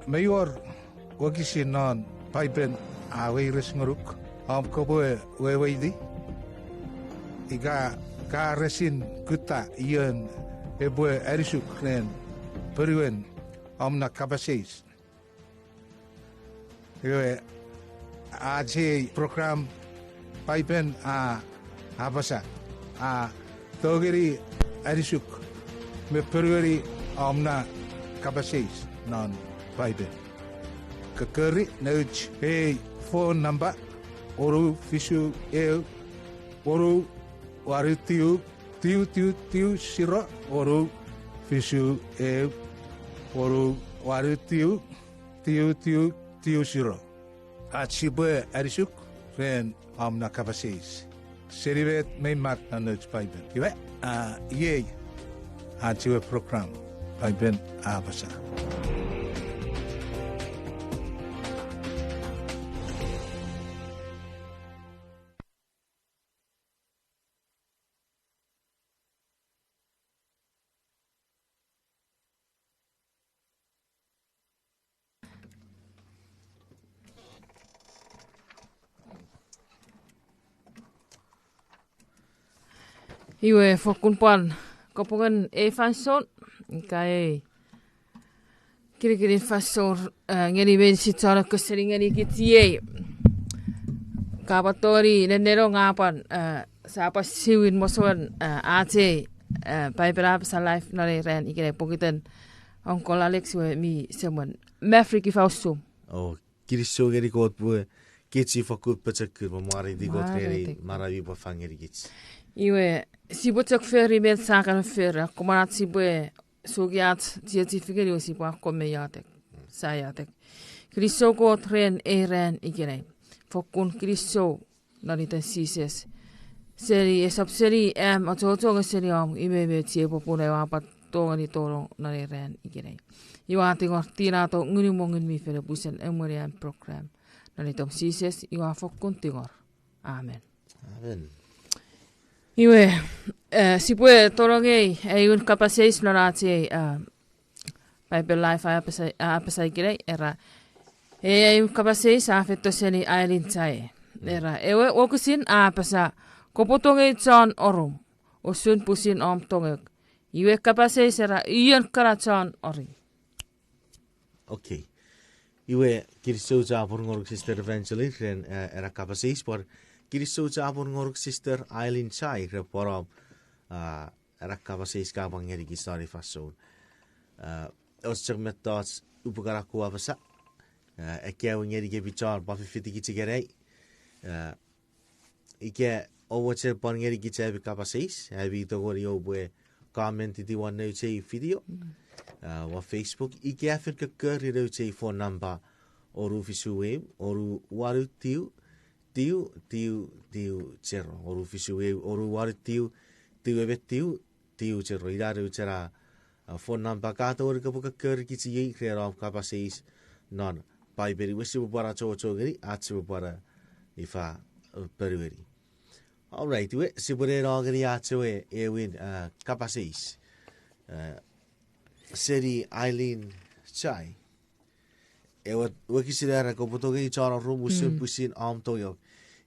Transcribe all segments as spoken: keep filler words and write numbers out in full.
Mei wor wokisin non Paipen a weires ngonuk om kopwe weweiti, ika ka resin kutta ion epwe anisuk ren ponuen om na kapas eis. Iwe, ach ei program Paipen a apasa, a tongeni anisuk me ponueni om na kapas eis non Paipen. Kokori nouch ei phone number, wonu fisu eu, wonu wanu tiu, tiu tiu tiu siro, wonu fisu eu, wonu wanu tiu, tiu tiu tiu siro. Ach sipwe anisuk ren om na kapas eis seni met mei mak non nouch Paipen. Iwe, a, iei ach ewe program Paipen a apasa. Iwe fokkun pwan kapungen ei fansoun, ika ei kinikinin fansoun, eh, ngeni meinisin chon ekkoch seni ngeni kich iei. Ka pwan tongeni nenneno nge pwan, eh, sia pwan siwin mosoen, eh, ach ei, eh, Paipen a apasa live non ei ran ikenai pokiten Uncle Alex we mi semwen. Maverick, ifa usum? O, kinisou ngeni Kot pwe kich sipwe fokkun pochokun me mwareiti Kot ren ei manau mi pwapwa ngenikich. Iwe, sipwe chok fori met sia kan fori, akkomw ach sipwe suki ach chiechi fengen iwe sipwe akkom me iotek. Sia iotek. Kinisou Kot ren ei ran ikenai. Fokkun kinisou non iten Jises. Seni, esap seni am achocho nge seni om imei me chiei popun ewe a pwan tongeni tonong non ei ran ikenai. Iwe a tingor tinato Ngunum o Ngun mi Fel pwisin emweni am program. Non itom Jises, iwe a fokkun tingor. Amen. Amen. Iwe, eh, sipwe tonong ngeni ei un kapas eis non ach ei, eh, Bible Live a apasa, a apasa ikenai, era, ei, ei un kapas eis a feito seni Aileen Chai. Era, ewe wokisin a apasa, kopwe tongei chon orum usun pwisin om tongek. Iwe kapas eis era, ion kana chon ori. Okay. Iwe, kinisou chapur ngonuk Sister Evangeline ren, eh, ena kapas eis, pwan kinisou chapur ngonuk Sister Aileen Chai ren pwan om, ah, ena kapas eis ka pwan ngenikich non ei fansoun. Ah, och chok mettoch upwe kan akkom apasa, ah, ekkewe ngenikemi chon pwan fifitikich ikenai. Ah, ika oua mochen pwan ngenikich ami kapas eis, ami tongeni oupwe comment-iti won nouch ei video, ah, won Facebook, ika fen kokkori nouch ei phone number, wonu fisu eu, wonu wanu tiu, tiu, tiu, tiu, zero, wonu fisu eu, wonu wanu tiu, tiu emon tiu, tiu zero, ina nouch ena, ah, phone number ka tongeni kopwe kokkorikich iei ren om kapas eis non Bible, iwe sipwe pwan achocho ngeni, ach sipwe pwan, ah, ifa, ah, ponueni. All right, iwe, sipwe neno ngeni ach ewe aewin, ah, kapas eis. Ah, seni Aileen Chai. Ewe wokisin era kopwe tongei chon orum usun pwisin om tongek.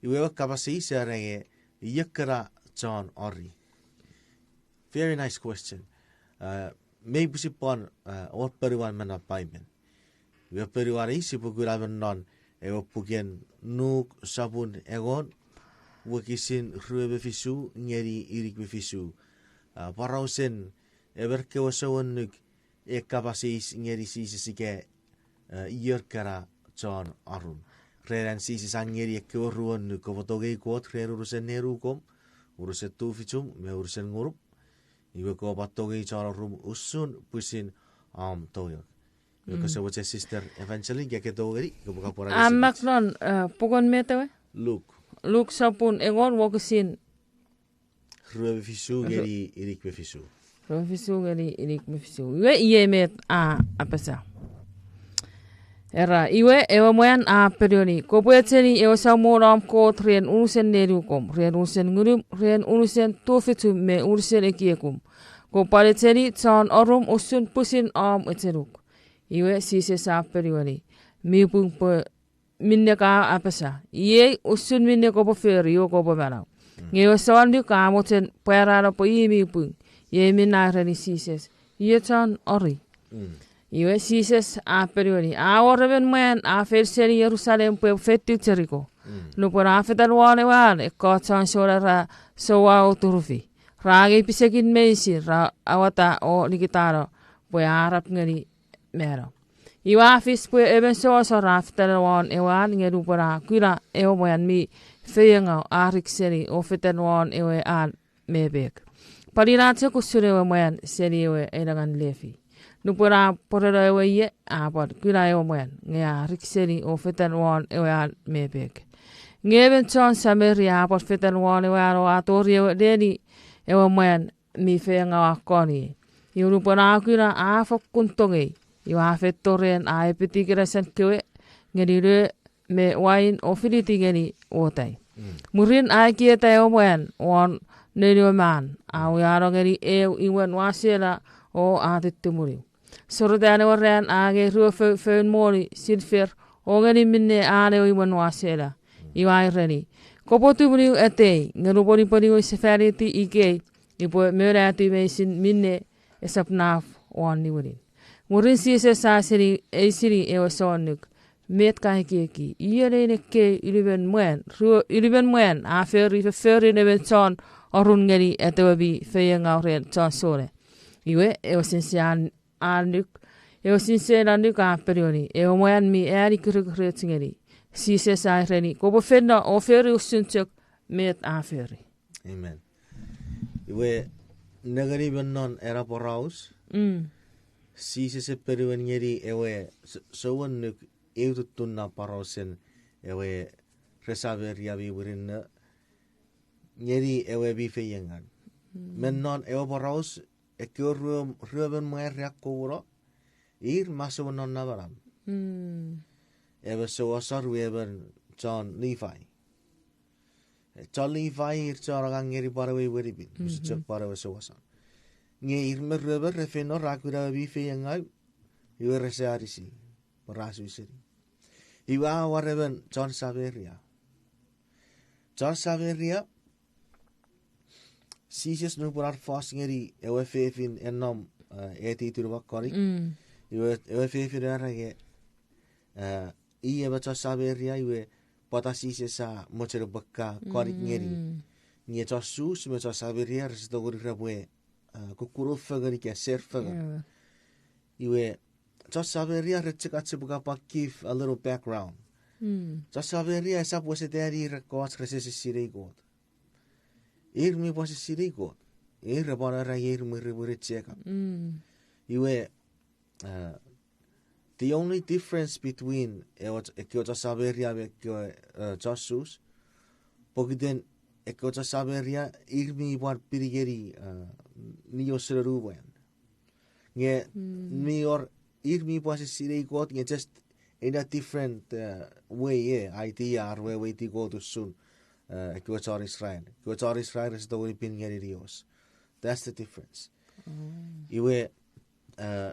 Iwe ewe kapas eis era nge, ion kana chon ori. Very nice question. Ah, mei pwisin pwan, ah, wor ponuan me non Bible. Iwe ponuan ei sipwe kuna me non ewe puken Nuk sopun engon, wokisin rue me fisu ngeni inik me fisu. Ah, pwarausen emon kewe sounnuk e kapas eis ngeni Jises ika, eh, ion kana chon orum. Ren an Jises a ngeni ekkewe ruonuk, kopwe tongei Kot ren unusen nenukom, unusen tufichum me unusen ngunum, iwe kopwe tongei chon orum usun pwisin om tongek. Iwe kose mochen Sister Evangeline, ke ke tongeni, kopwe kapwan a mak non, eh, puken met ewe? Luk. Luk sopun engon wokisin rue me fisu ngeni inik me fisu. Rue me fisu ngeni inik me fisu. Iwe iei met a apasa. Era, iwe ewe mwan a ponueni, kopwe echeni ewe Samon om Kot ren unusen nenukom, ren unusen ngunum, ren unusen tufichum me unusen ekiekum. Kopwe pwan echeni chon orum usun pwisin om echenuk. Iwe Jises a ponueni, mi pung pwe minne ka apasa, iei usun minne kopwe fori o kopwe manau. Nge ewe sounuk a mochen pwarano pwe i mi pung, iei minne a ereni Jises, ie chon ori. Iwe Jises a ponueni, a wor emon mwan a feino seni Jerusalem pwe feitiw Jeriko. Nupwen a fetan won ewe an, ekkoch chon sona ra souau turufi. Ra angei pisekin meinisin ra awata o nikitano pwe a arap ngeni mano. Iwe a fis pwe emon souasor a fetan won ewe an, nge nupwen a kuna ewe mwan mi feiengau, a rik seni o fetan won ewe an me pek. Pwan ina chok usun ewe mwan seni ewe einangen Lefi. Nupwen a pwereno ewe ie, a pwan kuna ewe mwan, nge a rik seni o fetan won ewe an me pek. Nge emon chon Sameria a pwan fetan won ewe an o a tori ewe neni ewe mwan mi feiengau a kon ie. Iwe nupwen a kuna, a fokkun tongei. Iwe a feito ren, a epiti kinasan kewe ngeni le me wain o finiti ngeni wotai. Mwirin a ekieta ewe mwan won noun ewe man, a wiano ngeni eu imwen wasela o a tutumunu. Sorotan ewe ran a angei ruefou foun moni silfer o ngeni minne an ewe imwen wasela. Iwe a ereni, kopwe tumunu atei, nge nupwen upwe niwinsefaniti ikei, upwe monatiw meinisin minne esap naf won niwinin. Mwirin Jises a eisini ewe sounuk, met ka ekieki, iei nein ekkei unumon mwan, unumon mwan a fori fofforun emon chon orun ngeni atewe mi feiengau ren chon sona? Iwe ewe sense annuk, ewe sensen annuk a ponueni, ewe mwan mi ani kirekiroch ngeni. Jises a ereni, kopwe feino o fori usun chok met a fori. Amen. Iwe, nengeni me non ena poraus, Jises e ponuen ngeni ewe s-, souannuk eu tuttun na porausen ewe re Sameria mi murinno ngeni ewe mi feiengau. Me non ewe poraus, ekkewe ruemon mwan re akkowono, ir masouen non namanam. Emon souasor we emon chon Lefi. Chon Lefi ir chon angang ngeni pwan ewe wenipin, usun chok pwan ewe souasor. Nge ir me ruemon re feino ra kuna ewe mi feiengau, iwe rese anisi, pwe ra su seni. Iwe a wor emon chon Sameria. Chon Sameria, Jises nupwen an fos ngeni ewe fefin e nom, eti tunumak konik. Iwe ewe fefin a era nge, i emon chon Sameria, iwe pwata Jises a mochen epwe ka konik ngeni. Nge chon Sus me chon Sameria rese tongeni repwe kukkunu fengen ika ser fengen. Iwe chon Sameria re chok, ach sipwe kapwa give a little background. Chon Sameria esap weseta ir ekkoch rese sinei Kot. Ir mi pwan sinei Kot. Ir re pwan era ir mwirimwirin Jacob. Iwe, the only difference between ekkewe chon Sameria me ekkewe chon Sus, pokiten ekkewe chon Sameria ir mi pwan pin ngeni niosun unumwan. Nge mi wor, ir mi pwan sinei Kot nge just in a different way, idea ar weweiti Kot usun ekkewe chon Israel. Ekkewe chon Israel rese tongeni pin ngeni nios. That's the difference. Iwe,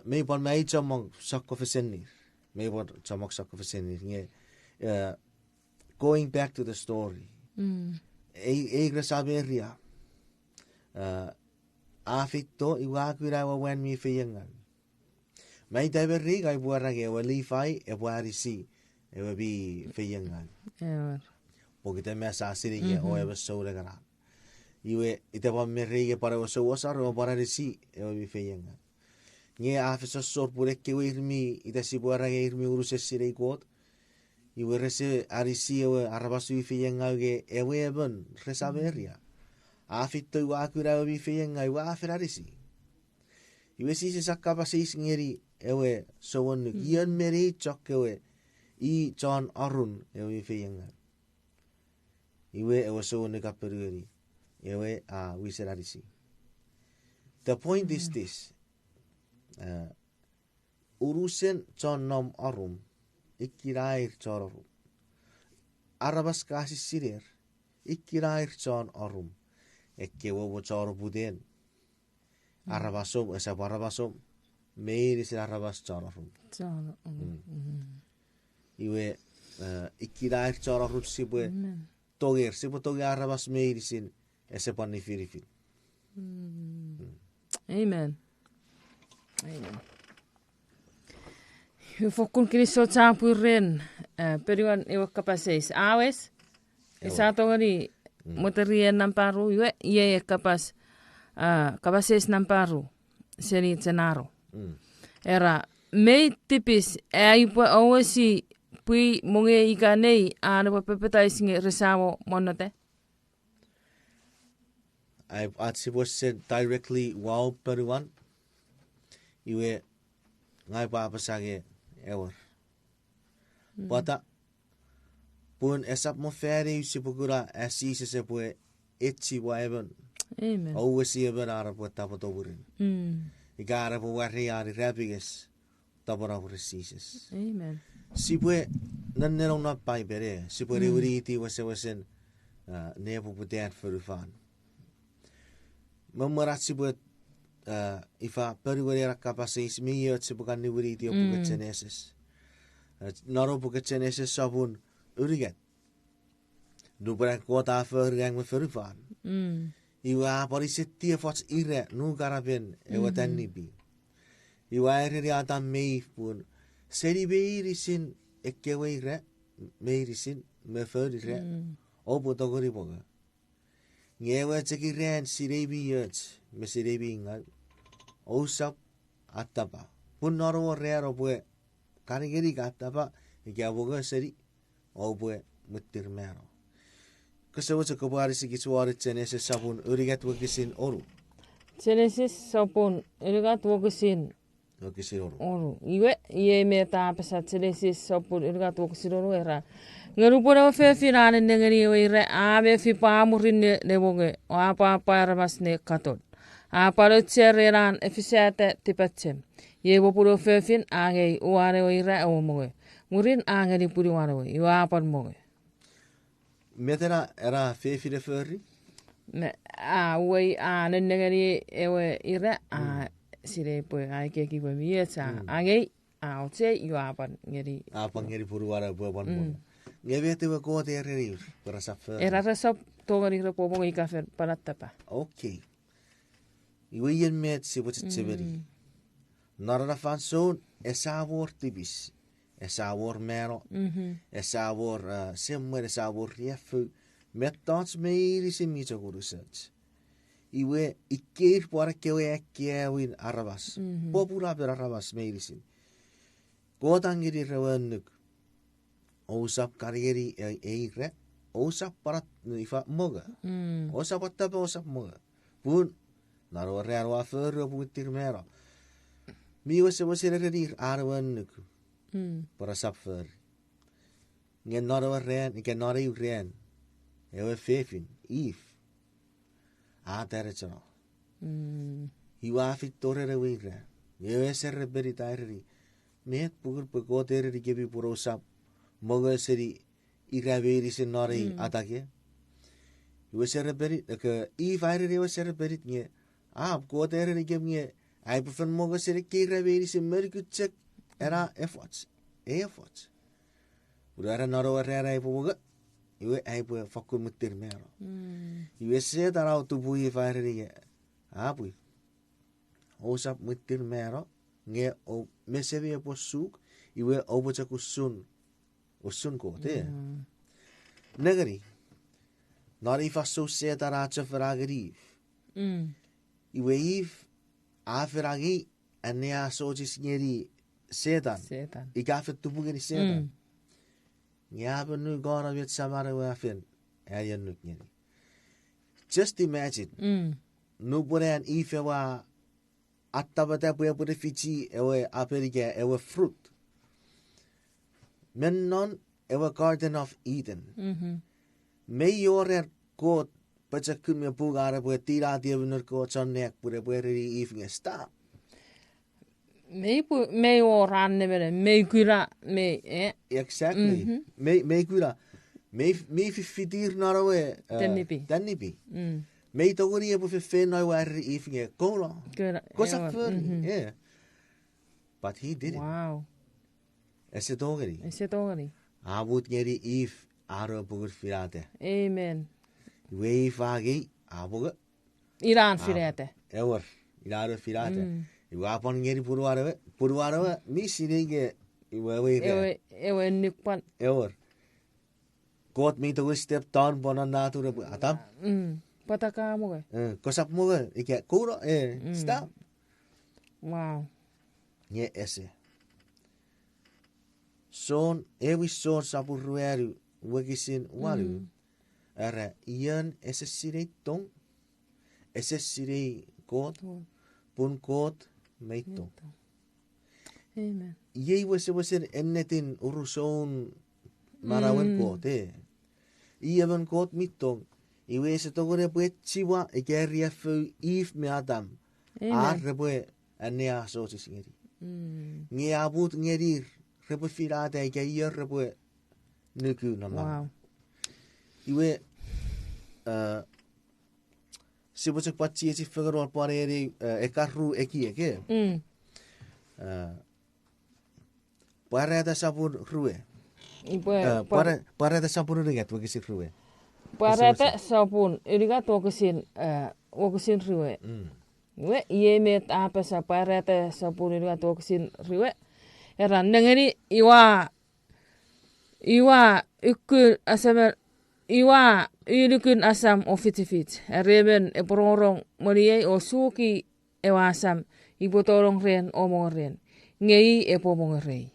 mei pwan mei chommong sokkofesenir. Mei pwan chommong sokkofesenir nge, going back to the story. Ei, ei re Sameria a feito iwe a kuna ewe mwan mi feiengau. Mei taimeri ngang upwe era nge ewe Lefi epwe anisi ewe mi feiengau. Pokiten mi sa sinei nge o emon souneng ena. Iwe ita pwan meri nge pwan ewe souasor epwe pwan anisi ewe mi feiengau. Nge a fen sossor pun ekkewe ir mi, ita sipwe era nge ir mi unusen sinei Kot. Iwe rese anisi ewe aramas mi feiengau nge ewe emon re Sameria. A feito iwe a kuna ewe mi feiengau iwe a fen anisi. Iwe Jises a kapas eis ngeni ewe souannuk, ion me neich chok ewe i chon arun ewe mi feiengau. Iwe ewe souannuk a ponueni, ewe a wisen anisi. The point is this. Unusen chon nom arum, ikkena ir chon arum. Aramas ka sisiner, ikkena ir chon arum. Ekkewe mo chon oputen. Aramasom, esap aramasom, meinisin aramas chon orum. Chon orum. Iwe, eh, ikkena ir chon orum sipwe tonger, sipwe tonger aramas meinisin ese pwan nifinifin. Amen. Amen. Fokkun kinisou chapur ren, eh, ponuan ewe kapas eis. A wes, esa tongeni mwitir ei nampa ru, iwe, iei kapas, ah, kapas eis nampa ru, seni chenaro. Era, mei tipis, ai upwe owesi pwi monge ika nei, an epwe papatais nge resamo monnota? Ai, ach sipwe sen directly wau ponuan, iwe, ngang upwe apasa nge ewer. Pwata, pun esap mo fan eu sipwe kuna a Jises epwe echiwa emon, owesi emon an epwe tapweto mwirin, ika an epwe wari an irapenges tapweno mwirin Jises. Sipwe nennenong non Paipen, e, sipwe niwiniti wesewesen, ah, nepoputan fonufan. Me mwen ach sipwe, ah, ifa, ponueni ena kapas eis mi och sipwe kan niwiniti ewe puken Genesis. Ah, non ewe puken Genesis sopun unungat. Nupwen an Kot a fori nang me fonufan, iwe a pwan isetiw efoch ira nukanapen ewe tanipi. Iwe a ereni Atam me If pun, seni meinisin ekkewe ira, meinisin me foun ira, oupwe tongeni mongo. Nge ewe chok iran sinei mi och me sinei mi ngau, ousap atapa. Pun non ewe ran oupwe kan ngeni ika atapa, ika mongo seni, oupwe mwitir mano. Kose mochen kopwe anisikich won Genesis sopun unungat wokisin onu? Genesis sopun unungat wokisin onu. Iwe, iei met a apasa Genesis sopun unungat wokisin onu, era, nge nupwen ewe fefin a nennengeni ewe ira, a mefi pwe a murinno ne mongo, o a pwapwa aramas ne katon. A pwan auchea ren an efisata tipachem. Iei popun ewe fefin a angei uwan ewe ira o mongo. Mwirin a ngeni punuwan ewe, iwe a pwan mongo. Met ena, ena fefin e fori? A, uwei a nennengeni ewe ira, a sinei pwe a ekieki pwe mi och, a angei, a auchea, iwe a pwan ngeni. A pwan ngeni punuwan ewe pwe pwan mongo. Nge met ewe Kot a ereni ir pwe resap fori? Era resap tongeni repwe mongo ika fen pwan atapa. Okay. Iwe ien met sipwe chechemeni. Non ena fansoun, esa wor tipis, esa wor mano, esa wor, ah, semwen, esa wor riaffou, mettoch meinisin mi chok unusoch. Iwe ikkeir pwan ekkewe akkaewin aramas, popunapen aramas meinisin. Kot a ngenir ewe annuk. Ousap kan ngeni e-, ei ira, ousap pwan, ifa, mongo. Ousap atapa, ousap mongo. Pun, non ewe ran oua fori oupwe mwitir mano. Mi wesewesen erenir an ewe annuk pwe resap fori. Nge non ewe ran, ika non eu ran, ewe fefin, Eve, a tanecheno. Iwe a feito ren ewe ira. Ewe serepenit a ereni, met, pun pwe Kot a ereni kemi pwe ousap mongo seni ira meinisin non ei atake? Iwe serepenit, ika Eve a ereni ewe serepenit nge, a, Kot a ereni kem nge aipwe fen mongo seni ekkei ira meinisin me nukun chok ena efoch, ei efoch. Pun ena non ewe ran aipwe mongo, iwe aipwe fokkun mwitir mano. Iwe Setan a tupuni Eve a ereni nge, a pwi, ousap mwitir mano, nge o, mesemi epwe suk, iwe oupwe chok usun, usun Kot, e. Nengeni, non ei fansoun Setan a chofona ngeni Eve. Iwe Eve a fen angei anneasochis ngeni Setan. Ika a fen tupu ngeni Setan. Nge a fen nukono met saman ewe a fen ani annuk ngeni. Just imagine. Nupwen an Eve ewe a attamata pwe epwe nifichi ewe apel ika ewe fruit me non ewe Garden of Eden. Mei wor an Kot pochokun me pung an epwe tinatiw emon noun Kot chon nang pun epwe ereni Eve nge stop. Mei pu-, mei wor an nemenem, mei kuna, mei, e? Exactly. Mei, mei kuna. Mei, mei fiffitir non ewe, e, tanipi. Mei tongeni epwe fefeino ewe a ereni Eve nge kouno. Kosap fori, e. But he didn't. Wow. Ese tongeni. Ese tongeni. A mut ngeni Eve an ewe pungun finata. Amen. Iwe Eve a angei, a mongo. Ina an finata. Ewer, ina an ewe finata. Mm. Iwe a pwan ngeni punuan ewe, punuan ewe mi sinei nge iwe ewe ira. Ewe, ewe nipwan. Ewer. Kot mi tongeni step down pwan non natun epwe, Adam. Mm. Pwata ka mongo? Eh, kosap mongo, ika kouno, eh, stop. Wow. Nge ese. Son, ewin Son sopun ruanu, wokisin wanu. Mm. Era, ion ese sinei tong, ese sinei Kot, Kot. Pun Kot mei tong. Mei tong. Amen. Iei wesewesen ennetin urusoun manauen Kot, e. I emon Kot mi tong, iwe ese tongeni epwe chiwa ika riaffou Eve me Adam. Amen. Ar repwe anneasochis ngeni. Mm. Nge a mut ngenir repwe finata ika ior repwe nuku non manau. Wow. Iwe, eh, sipwe chok pwan chiechi fengen won pwan eni, eh, ekkan ru ekiek, e. Mm. Eh, Pwarata sopun rue. Ipwe, eh, pwar- pwara-, Pwarata sopun unungat wokisin rue. Pwarata sopun unungat wokisin, eh, wokisin rue. Mm. Iwe, iei met a apasa Pwarata sopun unungat wokisin rue. Era nengeni, iwa, iwa ukun asam, iwa unukun asam o fichifich. Are emon epwe rongorong moniei o suki ewe asam, ipwe tonong ren o mongo ren. Nge i epwe mongo rei.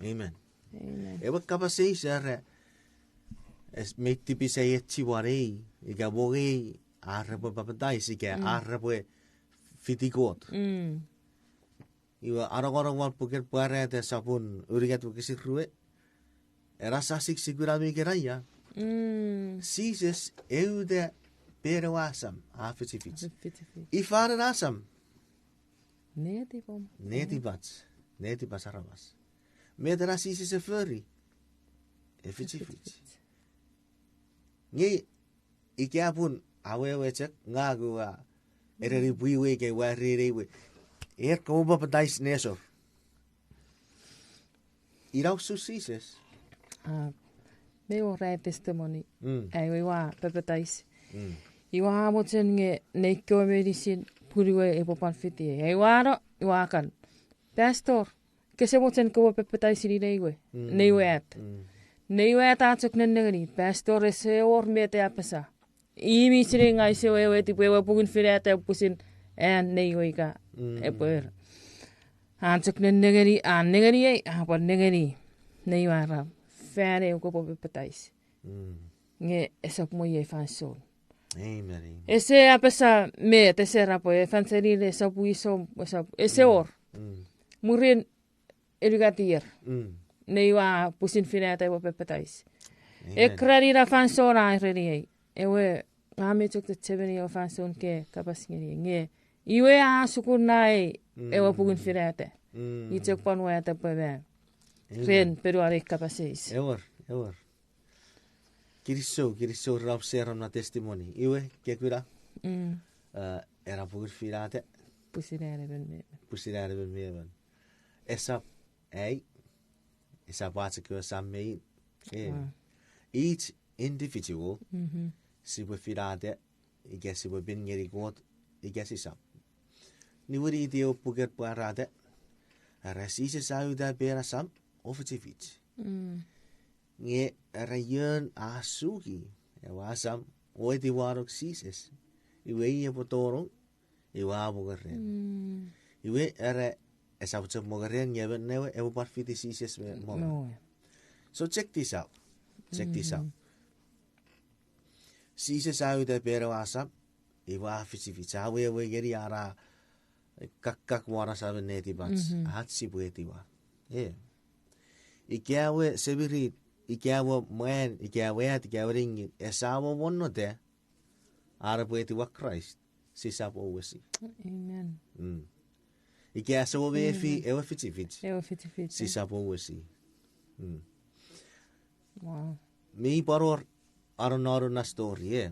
Amen. Amen. Ewe kapas eis era, es mei tipis ai echiwanei, ika mongei, ar repwe papatais, ika ar repwe fiti Kot. Mm. Iwe anongonong won puken Pwarata sopun unungat wokisin rue. Ena sa sik sikuna mi kena ia. Mm. Jises e uta peen ewe asam a fichifich. A fichifich. Ifa ena asam? Netipom. Netipach. Netipach aramas. Met ena Jises e fori? E fichifich. Fichifich. Nge ika pun awewe chok ngang ua ereni pwiwe ika ua ereni nei we, er kopwe papatais nesor. Ina usun Jises. Ah, mei wor ai testimony. Mm. Ai we ua papatais. Mm. Iwe a mochen nge nei kewe meinisin pun we epwe pwan fitiei. Ai ua no, iwe a kan, Pastor, kese mochen kopwe papatais ngeni nei we, mm, nei we at. Mm. Nei we at a chok nennengeni, Pastor ese wor met e apasa. I mi sinei ngang use weweiti pwe ewe pungun finata pwisin an nei we ika, mm, epwe er. A chok nennengeni, a nengeniei, a pwan nengeni nei we, a era, fan eu kopwe papatais. Mm. Nge esap mo iei fansoun. Amen, amen. Ese apasa met, ese era pwe evangelist esap wisom, esap, ese wor. Mm. Mwirin unungat ier. Mm. Nei we a pwisin finata epwe papatais. Amen. Ekkeran ina fansoun a ereniei. Ewe, ngang mi chok chechemeni ewe fansoun ke kapas ngeniei. Nge, iwe a sukun naei, mm, ewe pungun finata. Mm. I chok pwan wata pwe ma. Amen. Ren ponuan ei kapas eis. Ewer, ewer. Kinisou, kinisou ren om share om na testimony. Iwe, ke kuna? Mm. Eh, ena pungun finata. Pwisin an emon me emon. Pwisin an emon me emon. Esap ai, esap ach ekkewe sam me in. Eh. Wow. Each individual, mhm, sipwe finata, ika sipwe pin ngeni Kot, ika sisap. Niwiniti ewe puken Pwarata, era Jises a uta peen asam o fichifich. Mm. Nge era ion a suki ewe asam o etiwanong Jises, iwe i epwe tonong, iwe a mongo ren. Mm. Iwe era esap chok mongo ren nge emon newe epwe pwan fiti Jises me mongo. So check this out. Check this out. Mhm. Jises a uta peen ewe asam, iwe a fichifich, a wewe ngeni, a kakkak won asamen netipach, mhm, ach sipwe etiwa. Eh. Ika ewe semirit, ika ewe mwan, ika ewe at, ika ewe nengin, esamo monnota, ar repwe etiwa Kraist, sisap owesi. Amen. Mm. Ika ese wor mefi, amen, ewe fichifich. Ewe fichifich. Sisap owesi. Mm. Wow. Mi pwan wor anononun na story, eh.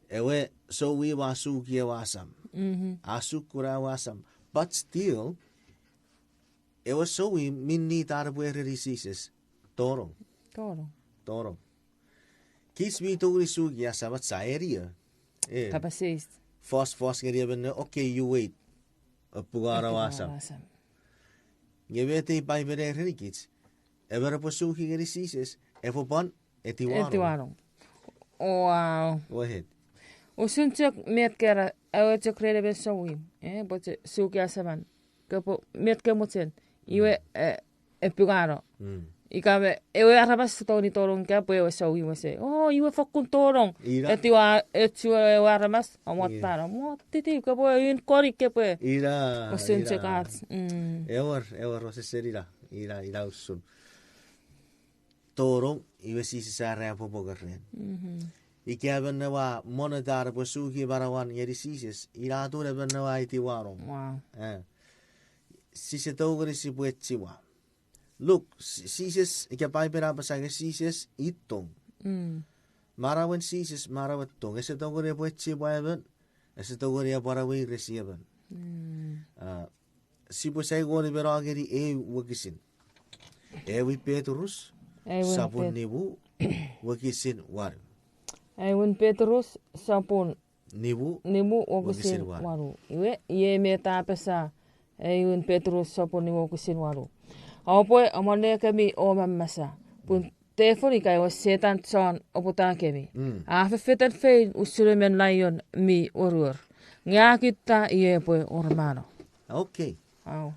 Ewe souwi we a suki ewe asam. Mhm. A suk kuna ewe asam. But still, Ewe souimw mi nit an epwe ereni Jises, tonong. Tonong. Tonong. Kich mi tongeni suki asaman sa eni o. E. Kapas eis. Fos, fos ngeni emon, okay, you wait. Epwe ngano asam. Asam. Nge met ei Paipen a erenikich, emon epwe suki ngeni Jises, epwe pwan etiwanong. Etiwanong. Wow. Go ahead. Usun chok met kera, ewe chok ren emon souimw, e, pwe chok suki asaman. Kopwe, met ke mochen. Iwe, mm, e, epwe ngano. Mm. Ika me, ewe aramas tongeni tonong ika pwe ewe souimw ese. O, iwe fokkun tonong. Ina. Etiwa, etiwa ewe aramas, amwat, ina, tano. Mo titi, kopwe in kori kopwe. Ina, usun, ina, chok ach. Mm. Ewer, ewer, osesen ina. Ina, ina usun. Tonong, iwe Jises a era epwe pokeren. Mhm. Ika emon ewe a moneta epwe suki manauan ngeni Jises, ina atun emon ewe a etiwanong. Wow. E. Sise tongeni sipwe chiwa. Look, Si-, Jises, ika Paipen a apasa nge Jises i tong. Mm. Manauen Jises, manauen tong. Ese tongeni epwe chiwa emon, ese tongeni epwe weires emon. Mm. A, sipwe sai woni meno ngeni eu wokisin. Ewe Petrus, ewe sapun Pet-, nimu, wokisin wanu. Ewe Petrus, sapun nimu, nimu, wokisin, wokisin wanu. Wanu. Iwe, iei met a apasa, ewe Petrus, sapun nimu, wokisin wanu. Oupwe amonnekemi o mammasa. Pun, mm, tefon ika ewe Setan chon oputakemi. Mm. A fefetan feil usun emon naion mi oruor. Nge a kutta ie epwe wor mano. Okay. Au.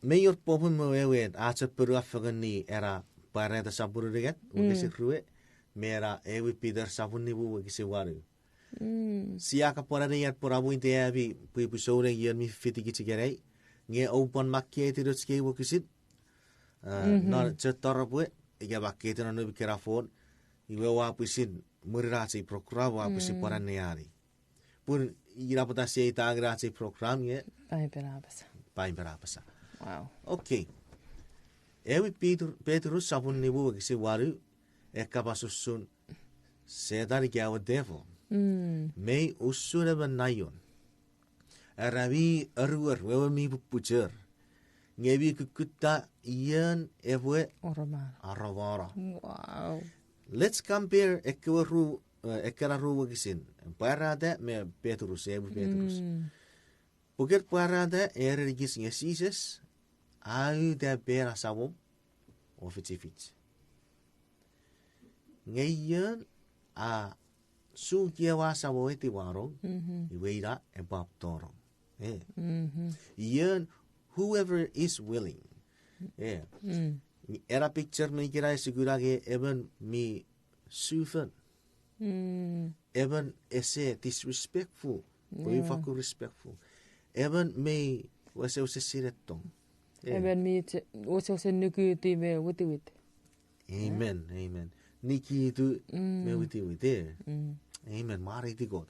Mei wor popun me wewen a chok ponueni fengen ni ena Pwarata sapun unungat, mm, wokisin rue, me ena ewe Peter sapun nimu wokisin wanu. Mm. Sia kapwan anneani pwe a mwitir ami pwipwi souneng ion mi fitikich ikenai, nge oupwe pwan makketi nouch kei wokisin, a, mhm, non chok taropwe, ika makketi non ami kena fon, iwe oua pwisin mwirin ach ei program, oua pwisin, mm, pwan anneani. Pun ina pwata sia itengeni ach ei program nge Paipen a apasa. Paipen a apasa. Wow. Okay. Ewe Peter-, Petrus sapun nimu wokisin wanu, e kapas usun Setan ika ewe devil. Mm. Mei usun emon naion. Era mi oruor, wewen mi pupuchor. Nge mi kukkutta ion epwe aromano. Aromano. Wow. Let's compare ekkewe ru, eh, ekkena ru wokisin. Pwarata me Petrus, ewe Petrus. Mm. Puken Pwarata, a erenikich nge Jises, a uta pwe ena samom, o fichifich. Nge ion a suki ewe asam o etiwanong, mhm, iwe ina epwe tonong. Eh. Mhm. Ion, whoever is willing. Eh. Mm. Ena picture me ikena ese kuna nge emon mi sufon. Mm. Emon ese disrespectful. Pwe, yeah, ifa ku respectful. Emon mi wesewesen sinetong. Eh. Emon mi che-, wesewesen nukuti me witiwit. Amen, amen. Nikitu, mm, me witiwit, eh. Mm. Amen. Mwareiti Kot.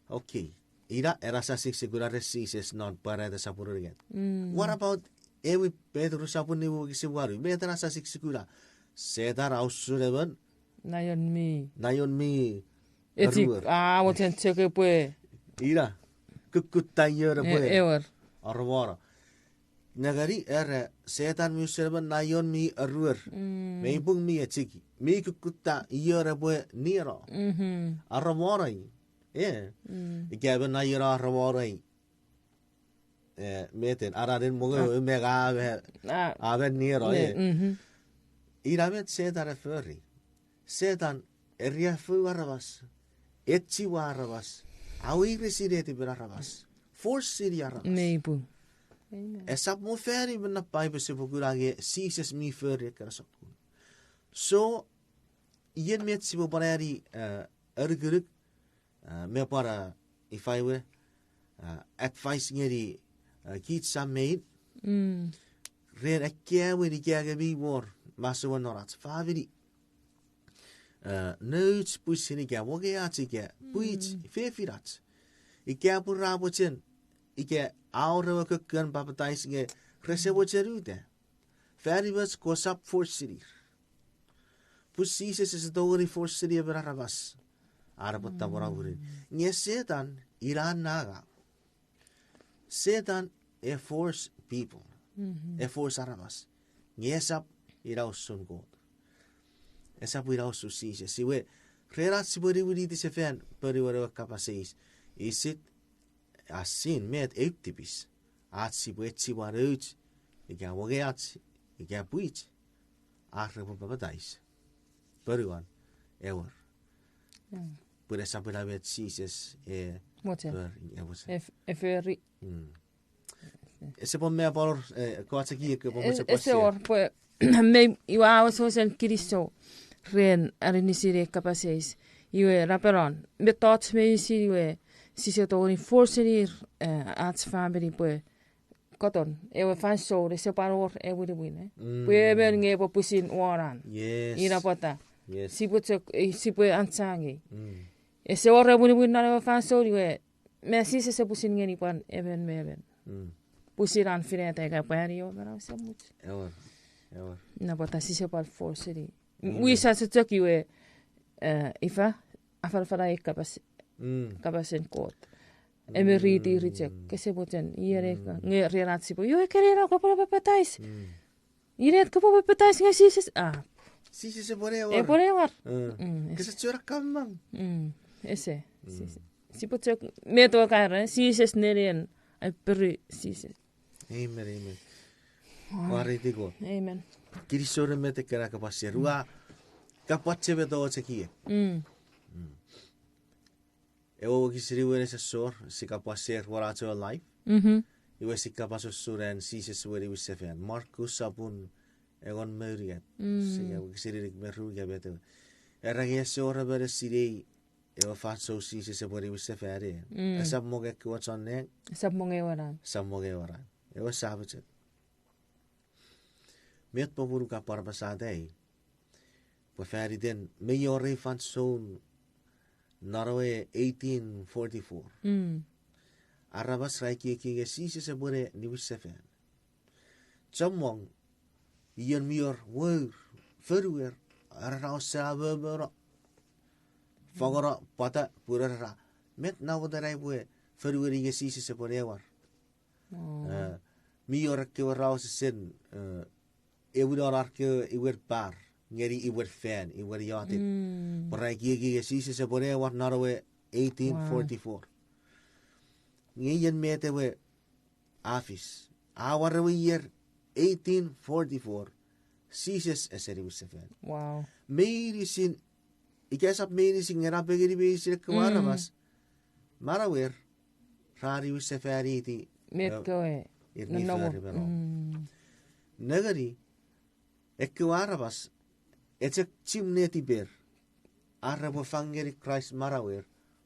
Okay. Ina, ena sa sik se kuna ren Jises non Pwarata sapun unungat. Mm. What about ewe Petrus sapun nimu wokisin wanu? Met ena sa sik se kuna? Setan a usun emon naion mi. Naion mi. Echik, oruor. A, mochen chok epwe. Ina, kukkutta ion epwe. E-, ewer. Aromano. Nengeni, era, Setan mi usun emon naion mi oruor. Mm. Mei pung mi echik. Mi kukkutta ion epwe nieno. Mhm. Aromano i. Eh. Mm. Ika emon naion aromano i. Eh, meten, ananin mongo, ah, me ka ave, ah, ave nieno, ne, eh. Mhm. Ina met Setan e fori. Setan e riaffou aramas, echiwa aramas, a weiresin netipen aramas, force-ini aramas. Mei pung. Amen. Esap mo fani me non Paipen sipwe kuna nge Jises mi fori ekkena sokkun. So, ien met sipwe pwan ani, eh, anukunuk, ah, me pwan, ah, ifa we, ah, advice ngeni, ah, kich sam me in. Mm. Ren ekkewe ika nge mi wor masouen non ach famini. Ah, nouch pwisin ika, wokisin ika, pwich, mm, fefinach. Ika pwe ra mochen, ika a wor ewe kokkon papatais nge rese mochen uta. Fanimoch kosap force-inir. Pun Jises ese tongeni force-ini emon aramas. Are pwata, mm, pwora murin. Nge Setan, ina nanga. Setan, e force people. E force aramas. Nge esap ina usun Kot. Esap ina usun Jises. Iwe, ren ach sipwe niwiniti sefan ponuan ewe kapas eis. Is it a sin, met eu tipis? Ach sipwe echiwa nouch, ika mongeach, ika pwich, ar repwe papatais. Ponuan, ewer. Pun esap ina met Jises e, mochen, fori, e mochen. E fori. Ese pwan me apalor, eh, koacheki eke pwan mochen ese pwan wor pwe mei iwe a wesewesen kinisou ren aninisin ei kapas eis. Iwe napenon, mettoch meinisin iwe sise tongeni force-enir, eh, ach famini pwe katon, ewe fansoun ese pwan wor ewiniwin, eh. Pwe emon nge epwe pwisin won an. Ina pwata. Sipwe chok, eh, sipwe anchangei. Ese wor ewiniwin non ewe fansoun iwe, me Jises e pwisin ngeni pwan emon me emon. Pwisin an finata ika pwe an io manau esemuch. Ina pwata sise pwan force-eni. Wisach chok iwe, eh, ifa, afanafana ei kapas, kapasen Kot. Eme riti richek, kese mochen, ian eka, nge ren ach sipwe, iwe kene ina kopwe papatais. Inet kopwe papatais nge Jises, a. Jises epwe ne war. Epwe ne war. Kese chora kamang. Ese. Sipwe chok, met ewe kaira, Jises nenien, ai peri Jises. Amen, amen. Mwareiti Kot. Amen. Kinisou ren met ekkena kapas er. Ua kapwache met och ekiek. Ewe wokisin iwe nesosor, si kapas er won ach ewe live. Iwe si kapas usun an Jises we niwinsefan. Markus sopun engon me unungat. Sia wokisin inik me ru ika met ewe. Era nge ese wor emon e sinei ewe fansoun Jises epwe niwinsefan e. Esap mongo ekkewe chon nang. Esap mongo ewe nang. Esap mongo ewe nang. Ewe sa mochen. Met popun ka pwan apasa ei. Pwe faniten mei wor ei fansoun non ewe eighteen forty-four. Aramas ra ekieki nge Jises epwe ne niwinsefan. Chommong, ion mi wor wour, fonuer, ara ra osa momono. Fangeno pwata pun ra, met namwotan ai pwe fonuer nge Jises epwe ne war. Mi wor ekkewe ra wesesen, eh, ewin wor ar kewe imwen par, ngeni imwen fan, imwen iotek. Pwe ra ekieki nge Jises epwe ne war non ewe eighteen forty-four. Nge ien met ewe a fis. A war ewe ier eighteen forty-four, Jises ese niwinsefan. Meinisin, ika esap meinisin nge napengeni meinisin ekkewe aramas manauer ra niwinsefaniti met kewe ir mi fori me nom. Nengeni, ekkewe aramas, e chok chim netiper ar repwe fang ngeni Kraist manauer,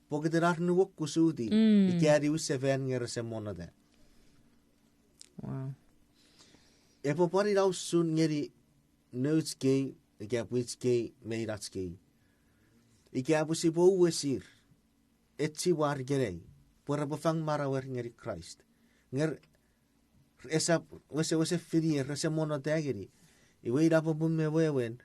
pokiten ar nuokusuti ika niwinsefan nge rese monnota. Epwe pwan ina usun ngeni nouch kei, ika pwich kei, me inach kei. Ika pwe sipwe uwesir, echiwar ikenai, pwe repwe fang manauer ngeni Kraist. Nge esap wesewesen finier, rese monnota ngeni. Iwe ina popun me wewen,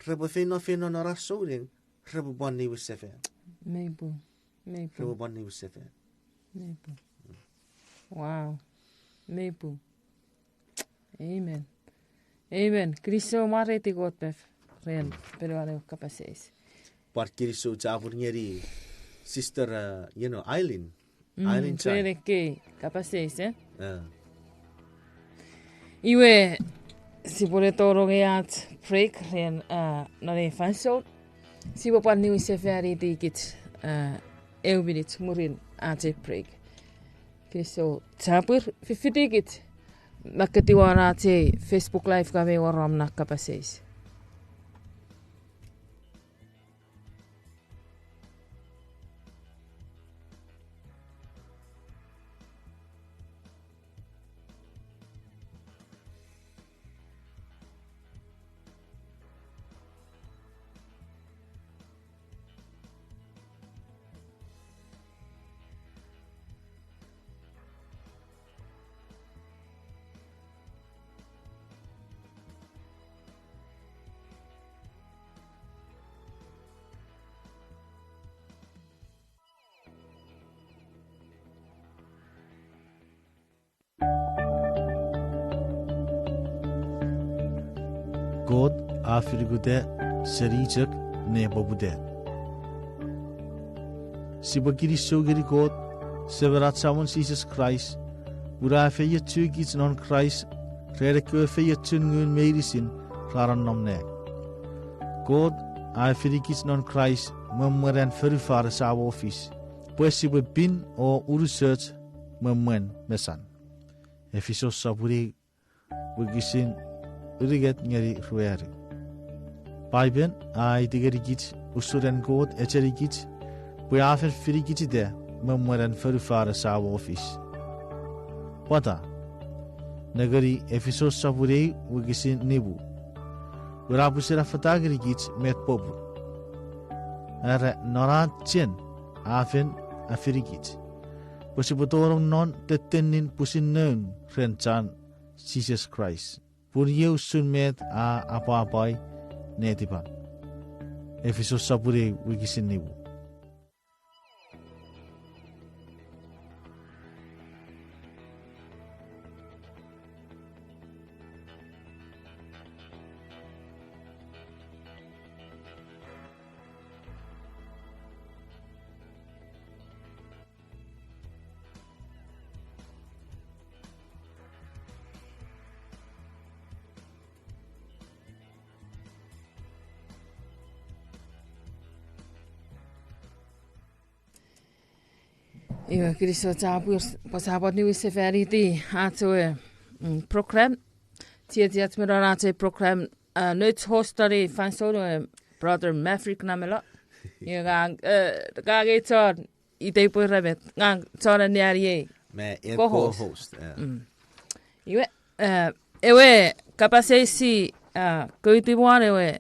repwe feino feino non ar souneng, repwe pwan niwinsefan. Repwe pwan niwinsefan. Wow. Amen. Amen. Kinisou, mwareiti Kot pef ren ponuan ewe kapas eis. Pwan kinisou chapur ngeni Sister, uh, you know, Eileen. Eileen Chan. Ren ekkei kapas eis, eh? Iwe, sipwe ne tonong ei ach break ren, uh, non ei fansoun. Sipwe pwan niwinsefaniti kich, uh, eu minich mwirin ach ei break. Kinisou chapur, fifiti kich. Makketiw won ach ei Facebook Live ka mei wor om na kapas eis. Kot a finikuta seni chok ne poputa. Sipwe kinisou ngeni Kot, Semen ach Samon Jises Kraist, pun a efeiochukich non Kraist ren ekkewe feiochun ngun meinisin ra nonnom nang. Kot a efinikich non Kraist me mwen an fonufan esamo fis, pwe sipwe pin o unusoch me mwen mesan. Efisos sopun eu, wokisin unungat ngeni ruanu. Paipen a aiti ngenikich usun an Kot echenikich pwe a fen finikichita me mwen an fonufan esamo fis. Pwata? Nengeni Efisos sopun eu wokisin nimu, pwe a pwisin affata ngenikich met popun. Era non an chen a fen afinikich, pwe sipwe tonong non tettenin pwisin noun ren chan Jises Kraist, pun iei usun met a apwapwai netipan. Efisos sopun eu wokisin nimu. Iwe kinisou chapur, pwe sa pwan niwinsefaniti ach ewe, mm, program. Chiechiach me non ach ewe program, uh, nouch host non ei fansoun we Brother Maverick Namelo. Iwe ngang, uh, ngang ei chon itei pwe iramet, ngang chon anneani ei co-host. Iwe, uh, ewe kapas eis si, uh, kouti won ewe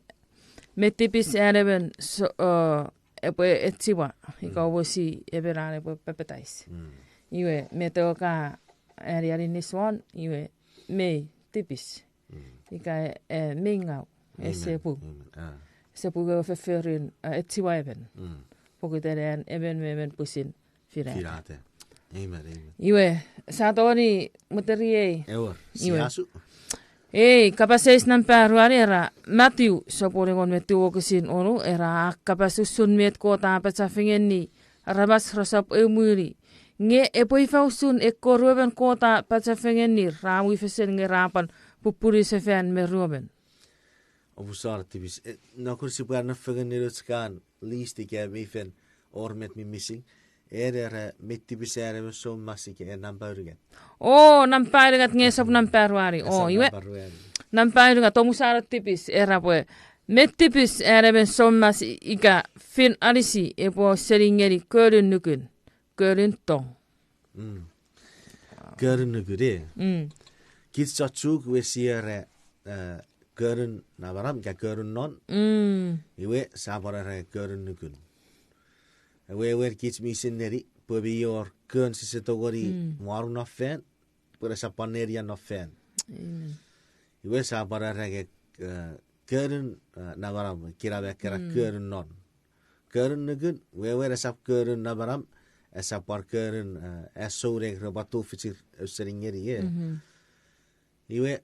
met tipis an emon so, uh, epwe echiwa ika omosi emon an epwe papatais. Iwe met ewe ka anneani nis won, iwe mei tipis. Ika, eh, mei ngau, ese pung. Ese pung ewe fofforun, eh, echiwa emon. Pokiten an emon me emon pwisin finata. Iwe, sa tongeni muteri ei. Ei kapas eis nampa ruanu era, Matiu sopun engon me tiu wokisin wonu era, a kapas usun met Kot a apacha fengeni aramas resap eumuni. Nge epwe ifa usun ekkewe ruemon Kot a apacha fengeni ra mwi fesen nge ra pwan pupunu sefan me ruemon? Omusano tipis, eh, nokun sipwe anno fengeni nouch kan list ika mi fen wor met mi missing. En era met tipis an emon soumas ika en nampa unungat. O, nampa unungat nge esap nampa ruanu. O, iwe. Nampa unungat, omusano tipis, era pwe met tipis an emon soumas ika fin anisi epwe seni ngeni konun nukun, konun tong. Konun nukun, e. Kich chon Chuuk we sia era, eh, konun namanam ika konun non. Iwe sa pwan era konun nukun. Ewe, ewe kich misin neni pwe mi wor kon sise tongeni mwanu non fan pwe resap pwan nenia non fan. Iwe sa pwan era nge, eh, konun, eh, namanam, kinamwe ekkena konun non. Konun nukun, wewen esap konun namanam, esap pwan konun, eh, a souneng repwe tufichir ausening ngeni, e. Iwe,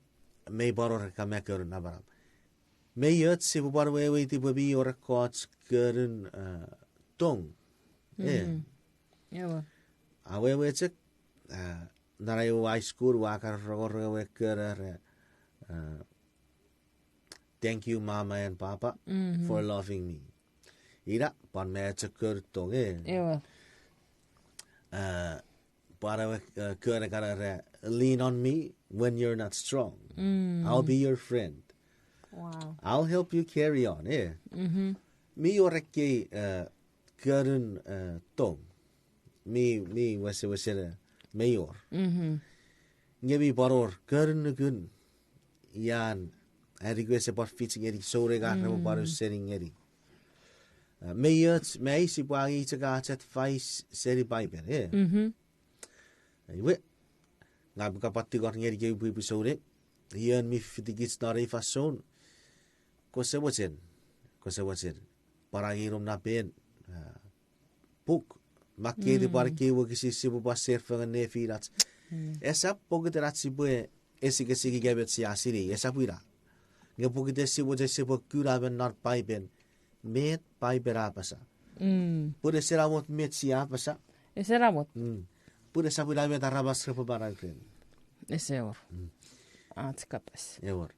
mei pwan wor ekkana konun namanam. Mei och sipwe pwan weweiti pwe mi wor ekkoch konun, eh, tong. E. Awewe chok, eh, non ai high school ua kan rongorong ewe kon era, eh, Thank you, Mama and Papa, for loving me. Ina pwan mi chok kon tong, e. Pwan ewe, eh, kon ekkana era, lean on me when you're not strong. I'll be your friend. I'll help you carry on, e. Mi wor ekkei, eh, konun, eh, tong. Mi, mi wesewesen, eh, mei wor. Nge mi pwan wor konun nukun, ian, a request epwe pwan fich ngeni souneng ar repwe pwan ausening ngeni. Eh, mei och, mei sipwe angei chok ach advice seni Paipen, e. Iwe, ngang upwe pwan tingor ngeni kewe pwipwi souneng, ion mi fitikich non ei fansoun, kose mochen, kose mochen pwan angei nom napen, ah, puk, makkeiti pwan ekkei wokisin sipwe pwan share fengen nefinach. Esap pokiten ach sipwe esikesiki ika met sia sinei, esap ina. Nge pokiten sipwe chok sipwe kuna me non Paipen, met Paipen a apasa. Mm. Pun ese namot met sia apasa. Ese namot. Mm. Pun esap ina met aramas repwe manau ren. Ese wor. Mm. Ach kapas. Ewer.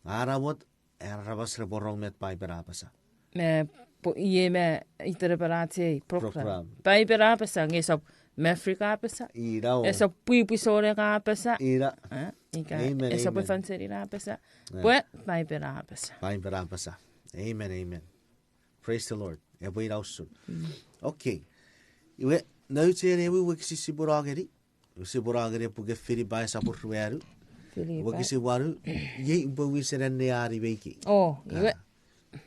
A namot, aramas repwe rong met Paipen a apasa. Me, po, iei me iterepen ach ei program. Program. Paipen a apasa, nge esap Maverick a apasa. Ina o. Esap pwipwi souneng a apasa. Ina. Eh, ika, amen, esap amen. Evangeline a apasa. Eh. Pwe, Paipen a apasa. Paipen a apasa. Amen, amen. Praise the Lord. Epwe ina usun. Mm. Okay. Iwe, nouch ei ewe wokisin sipwe no ngeni. Sipwe no ngeni ewe puken Filipai sopun ruanu. Filipai. Wokisin wanu, iei upwe wisen anneani me ikei. O, iwe. Ah.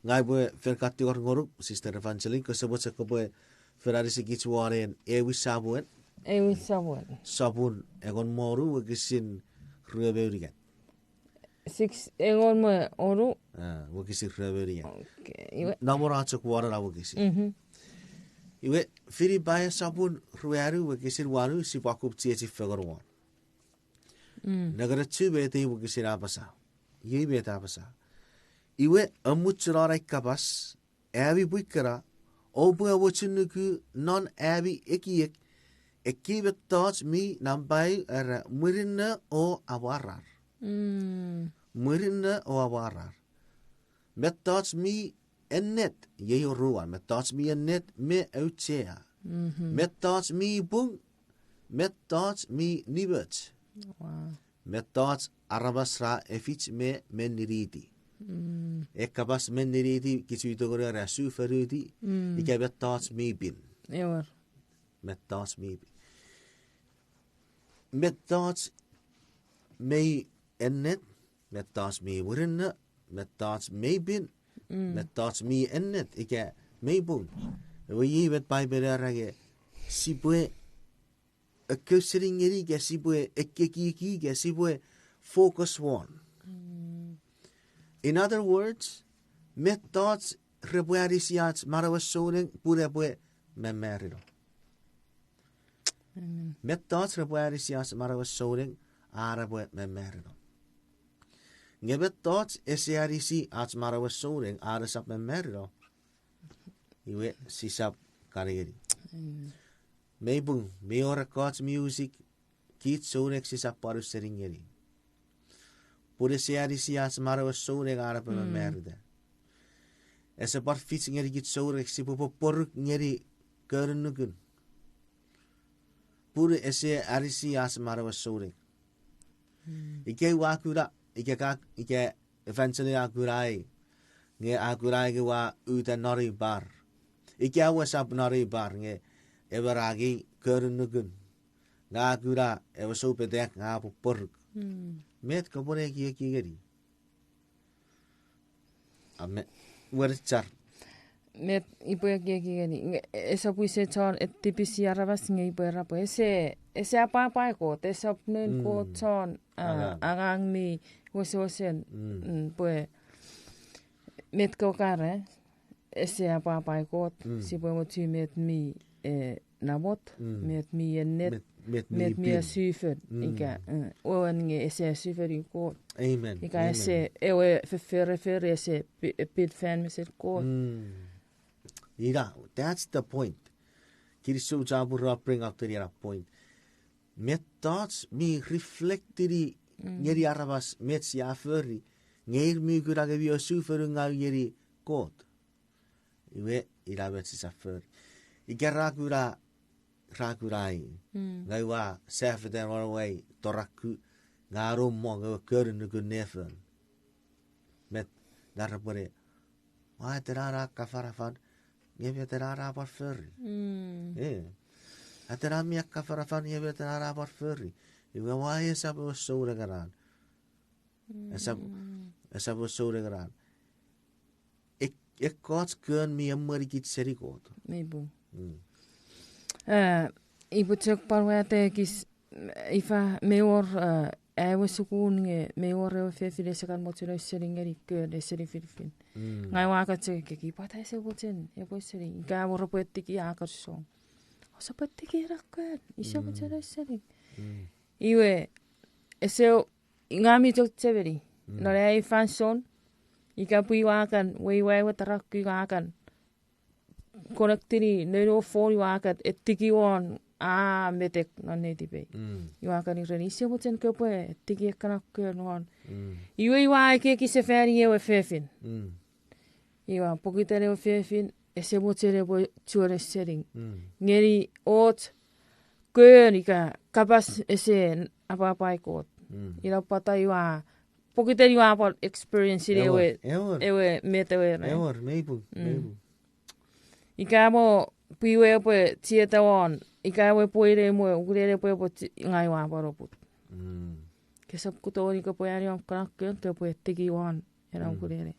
Ngang upwe fen kan tingor ngonuk, Sister Evangeline, kose mochen kopwe fen anisikich won en Ewin Samuel. Ewin Samuel. Sopun engon me wonu, wokisin rue me unungat. Six, engon me wonu. Ah, wokisin rue me unungat. Okay, iwe. Namora chok won ena wokisin. Mhm. Iwe, Filipai sopun ruanu, wokisin wanu, sipwe akkup chiechi fengen won. Mm. Nengeni chu met ei wokisin a apasa. Iei met a apasa. Iwe, amuchunon ai kapas, ami pwi kana, oupwe amochunnuku non ami ekiek, ekkei mettoch mi nampai era mwirinno o amwarar. Mm. Mwirinno o amwarar. Mettoch mi ennet, iei oruan, mettoch mi ennet me auchea. Mhm. Mettoch mi pung, mettoch mi nimoch. Wow. Mettoch aramas ra efich me meniniti. Mm. Ei kapas meniniti, kich mi tongeni era sufonuti, mm, ika mettoch mi pin. Ewer. Mettoch mi pin. Mettoch mi ennet, mettoch mi mwirinno, mettoch mi pin, mm, mettoch mi ennet, ika mi pung. Ewe iei met Paipen a era nge sipwe ekkeuseni ngeni ika sipwe ekkekieki ika sipwe focus won. Mm. In other words, mettoch repwe anisi ach manauen souneng pun epwe mamarino. Amen. Mettoch repwe anisi ach manauen souneng ar epwe mamarino. Nge mettoch ese anisi ach manauen souneng ar esap mamarino, iwe sisap kan ngeni. Amen. Mi pung, mi wor ekkoch music, kich souneng sisap pwan ausening ngeni. Pun ese anisi ach manauen souneng ar epwe, mm, mamarita. Ese pwan fich ngeni kich souneng sipwe poporuk ngeni konunukun. Pun ese anisi ach manauen souneng. Mm. Ika ua kuna, ika ka, ika Evangeline a kuna ei, nge a kuna ei nge ua uta non ei bar. Ika ua sap non ei bar, nge emon a angei konunukun. Nge a kuna ewe soupetek nge a poporuk. Mm. Met kopwe ne ekieki ngeni? Amen. Wenechar. Met ipwe ekieki ngeni? Nge, esap wisen chon etipisi aramas nge ipwe era pwe ese, ese apwapwai Kot, esap noun, mm, Kot chon, ah, angang, angang mi wesewesen, mm, mm, pwe met ko kare, ese apwapwai Kot, mm, sipwe mochu met mi, eh, namot, mm, met mi ennet, met, met mi, met mi pin, asufon, mm, ika, eh, wewen nge ese asufoni Kot. Amen. Ika, amen, ese ewe fofforufori ese pi-, pin fan mesen Kot. Mm. Ina, that's the point. Kinisou chapur a bring up teni ena point. Mettoch mi reflectini, mm, ngeni aramas met sia fori, nge ir mi kuna nge mi asufonu ngau ngeni Kot. Iwe, ina met sisap fori. Ika ra kuna, ra kuna ei. Mm. Nge ua safetan won ewe toraku, nge a no mong ewe konunukun nefon. Met, nge repwene, ua atenan a kafanafan, nge met ena a pwan fori. Mm. Eh. Atenan mi a kafanafan, nge met ena a pwan fori. Iwe ua esap ewe souneng ena. Esap, mm, esap ewe souneng ena. Ek-, ekkoch kon mi emwenikich seni Kot. Mei pung. Mm. Eh, ipwe chok pwan wata ekis, ifa, mei wor, eh, ewe sukun nge mei wor ewe fefin ese kan mochen ausening ngeni kon ese nifinifin. Mm. Ngang ua kan chok ekieki pwata ese mochen epwe ausening. Ika wor epwe etiki a kan song. Ousap etiki ena kon, ise, mm, mochen ausening. Mm. Iwe, ese, ngang mi chok chemeni. Non ai fansoun, ika pwe ua kan, weiwai we tarakku ua kan connectini noun we phone ua kan etiki won a metek non netipei. Ua kan ereni ise mochen kopwe etiki ekkana kon won. Iwe ua ekieki sefani ewe fefin. Iwe pokiten ewe fefin ese mochen epwe chuen ausening ngeni och kon ika kapas ese apwapwai Kot. Ina pwata ua pokiten ua pwan experienceini ewe, ewe met ewe ena. Ika mo pwe iwe epwe chieta won, ika ewe pwe ine mwo ukunene pwe epwe, ngang ua pwan oput. Kesap kutoni kopwe ani om kana kon kopwe etiki won ena ukunene.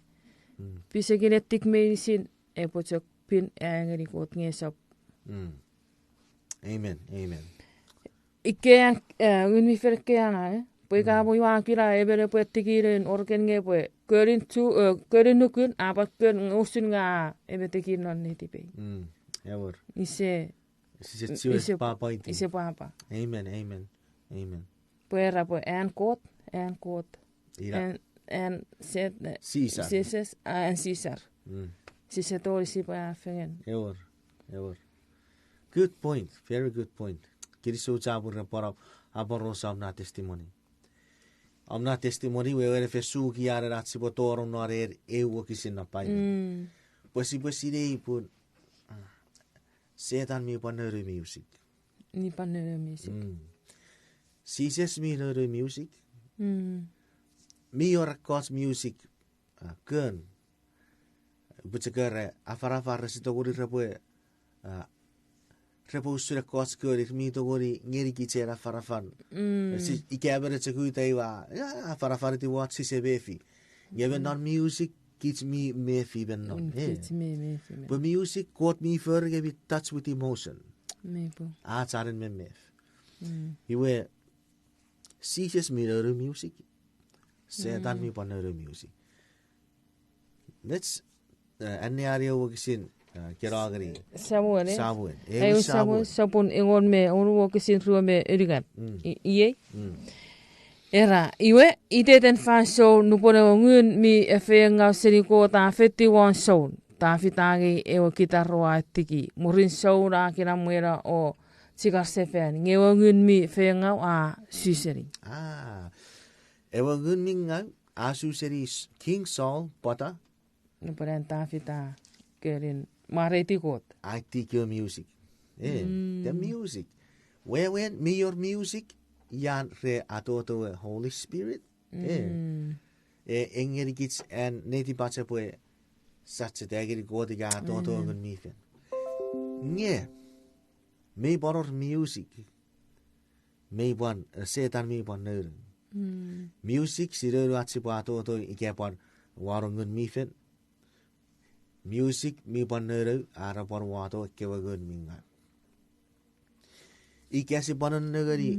Pisekin etik meinisin epwe chok pin a ngeni Kot nge esap. Amen, amen. Ikean, Ngun mi Fel keana, pwe ika mo ua kuna emon epwe etiki nen organ nge pwe konin chu, konin nukun a pwan kon usun nge a emetikin non netipei. Ewer. Ise, ise, ise pwapwa iti. Ise pwapwa. Amen, amen, amen. Pwe era pwe an Kot, an Kot. Ina. An, an Set, Sisar. Jises, a, an Sisar. Sise toni sipwe a fengen. Ewer, ewer. Good point, very good point. Kinisou chapur ren pwan aporausa om na testimony. Om na testimony wewen efesuki anen ach sipwe tonong non ei wokisin non Paipen. Pwe sipwe sinei pun, Setan mi pwan nouni music. Mi pwan nouni music. Jises mi nouni music. Mi wor ekkoch music, a, kon. Pwe chok era afanafan rese tongeni repwe, a, repwe usun ekkoch kon ir mi tongeni ngenikich ena afanafan. Ika emon chok uta iwe a, a, afanafan iti wach sise mefi. Nge emon non music kich mi mefi emon non. Pwe music Kot mi fori nge mi touch with emotion. Ach anen memef. Iwe, Jises mi nouni music. Setan mi pwan nouni music. Let's, anneani ewe wokisin, kena ngeni Samuel, Samuel, ewe Samuel sopun engon me wonu wokisin rue me unungat. Iei. Era, iwe, iteiten fansoun nupwen ewe ngun mi efeiengau seni Kot a feitiw won Saul, Tafit a angei ewe kitar o a etiki. Mwirin Saul a kinamweno o chikar sefan, nge ewe ngun mi feiengau a su seni. Ewe ngun mi ngau a su seni King Saul, pwata? Nupwen an Tafit a kenin mwareiti Kot. A etiki ewe music. E, the music. Wewen mi wor music, ian re atoto ewe Holy Spirit. E. E, e ngenikich an netipach epwe sacheta ngeni Kot ika atoto ewe ngun mi fen. Nge, mi pwan wor music. Mi pwan, Setan mi pwan nouni. Music, sia nounou ach sipwe atoto ika pwan wano ngun mi fen. Music mi pwan nounou, a ra pwan wato ekkewe ngun mi ngau. Ika sipwe nennengeni,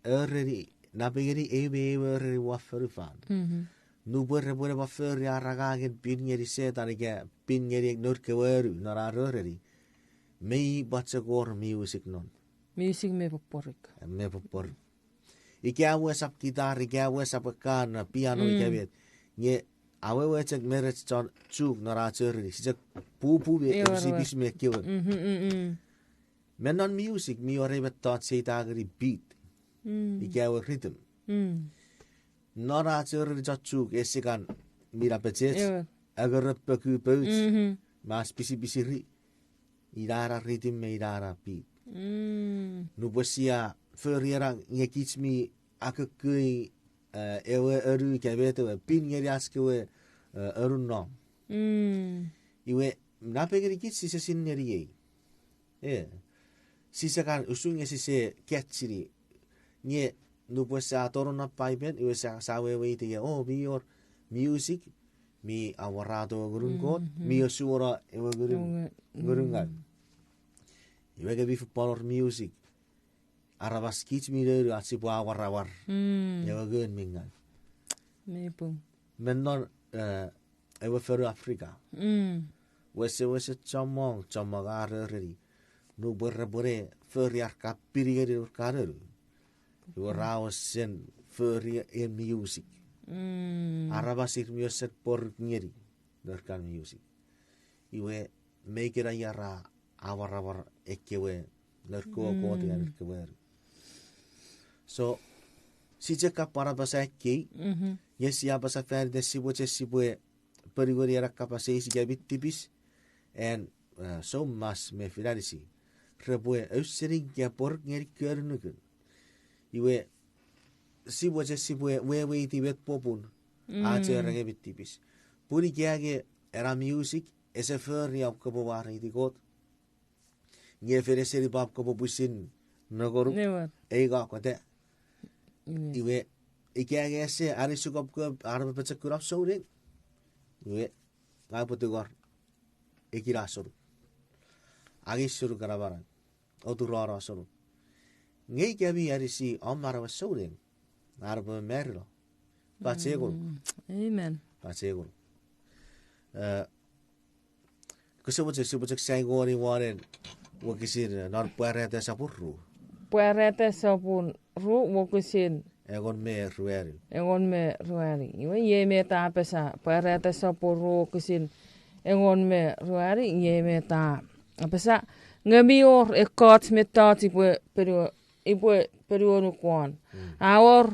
ereni, napengeni ewe, ewe ereni won fonufan. Nupwen repwe ne pwan fori ar angangen pin ngeni Setan ika pin ngeni nour kewe anu non ar ereni. Mi pwan chok wor music non. Music me poporuk. Me poporuk. Ika wesap kitar, ika wesap ekkan piano ika met. Nge awewe chok me rech chon Chuuk non ach ereni. Sia chok pupu me episi pisi me kewe. Me non music mi wor ei mettoch sia ita ngeni beat. Ika ewe rhythm. Non ach ereni chon Chuuk esikan mi napechech. Angerepeku pouch. Mas pisipisiri. Ina ena rhythm me ina ena beat. Nupwen sia fori ena nge kich mi akukui, ewe anu ika met ewe pin ngeni ach kewe, anu nom. Iwe, napengenikich sise sinei ei. E, sise kan usun nge sise kechini. Nge nupwen sia tonong non Paipen, iwe sia, sia weweiti nge, o, mi wor music, mi awarata ngunun Kot, mi osuono ewe ngunun, ngunun ngau. Iwe nge mi fen pwan wor music. Aramas kich mi nounou ach sipwe awarawar ewe ngun mi ngau. Me non, ewe fonu Africa. Wesewesen chommong, chommong ar ereni. Nupwen repwene fori ar kapini ngeni nour kananu. Iwe ra wesen fori en music. Mm. Aramas ir mi wesen pworuk ngeni nour kan music. Iwe, mei kena ia ra awarawar ekkewe nour kewe Kot ika nour kewe ru. So, sia chok apasa ekkei, mhm, nge sia apasa fan iten sipwe chok sipwe ponueni ena kapas eis ika mi tipis, an, eh, soumas me fin anisi repwe ausening ika pworuk ngeni kewe annukun. Iwe, sipwe chok sipwe weweiti met popun, mm, a chok era nge mi tipis. Pun ika nge ena music ese fori om kopwe mwareiti Kot, nge fen eseni pwe om kopwe pwisin nokonuk, ewer, ei nga kota. Mm. Iwe, ika nge ese anisi om kopwe, a, pochokkun om souneng. Iwe, ngang upwe tungor ekina sonuk. Angei sonuk ena manau. Oturano sonuk. Nge ika mi anisi om manau we souneng, a, repwe marino. Pachengon. Mm. Amen. Pachengon. Eh, kose mochen sipwe chok sai ngeni wanen wokisin, eh, non Pwarata sopun ru. Pwarata sopun ru wokisin engon me ruanu. Engon me ruanu. Iwe, iei met a apasa, Pwarata sopun ru wokisin engon me ruanu, iei met a apasa, nge mi wor ekkoch mettoch upwe ponuo-, upwe ponuonuk won. Mm. A wor